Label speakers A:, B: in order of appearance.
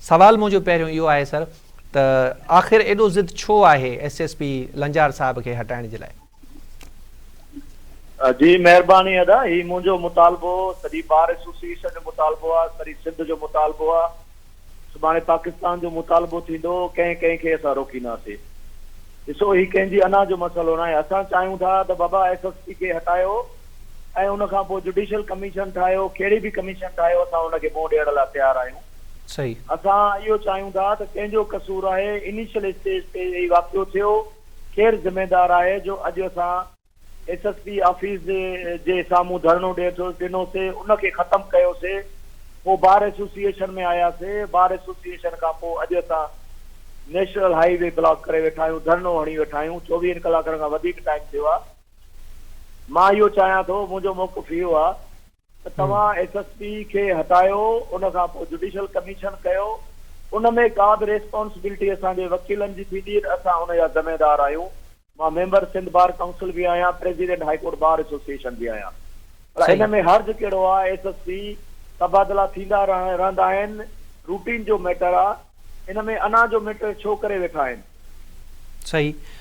A: سوال منهنجو پهريون اهو آهي سر ته آخر ايڏو ضد ڇو آهي ايس ايس پي لنجار صاحب کي هٽائڻ جي لاء؟
B: جي مهرباني ادا هي منهنجو مطالبو سڄي بار ايسوسيئيشن جو مطالبو آ سڄي سنڌ جو مطالبو آ سڀاڻي پاڪستان جو مطالبو ٿيندو ڪنهن ڪنهن کي اسان روڪينداسي ڏسو هي ڪنهن جي انا جو مسئلو ناهي اسان چاهيون ٿا ته بابا ايس ايس پي کي هٽايو ۽ ان کان پوء جڊيشل ڪميشن ٺاهيو ڪهڙي به ڪميشن ٺاهيو اسان ان کي منهن ڏيڻ لاء تيار آهيون.
A: صحيح.
B: اسان اهو چاهيون ٿا ته ڪنهن جو قصور آهي انيشل اسٽيج تي هي واقعو ٿيو ڪير ذميدار آهي جو اڄ اسان ايس ايس پي آفيس جي سامهون ڌرڻو ڏنو سي ان کي ختم ڪيو سي پوء بار ايسوسيئيشن ۾ آيا سي بار ايسوسيئيشن کان پوء اڄ اسان نيشنل هائي وي بلاڪ ڪري ويٺا آهيون ڌرڻو هڻي ويٺا آهيون چوويهن ڪلاڪن کان وڌيڪ ٽائيم ٿيو آهي مان اهو چاهيان ٿو منهنجو موقف اهو آهي ته توهان ايس ايس پي کي هٽايو ان کان پوء جڊيشل ڪميشن ڪيو ان ۾ ڪا به ريسپانسبلٽي اسان جي وڪيلن جي ٿيندي ته اسان ان جا ذميدار آهيون مان ميمبر سنڌ بار ڪائونسل به آهيان president high court bar association به آهيان پر ان ۾ حرج ڪهڙو آهي ايس ايس پي تبادلا ٿيندا رهندا آهن روٽين جو ميٽر آهي ان ۾ انا جو ميٽر ڇو ڪري ويٺا آهن.
A: صحيح.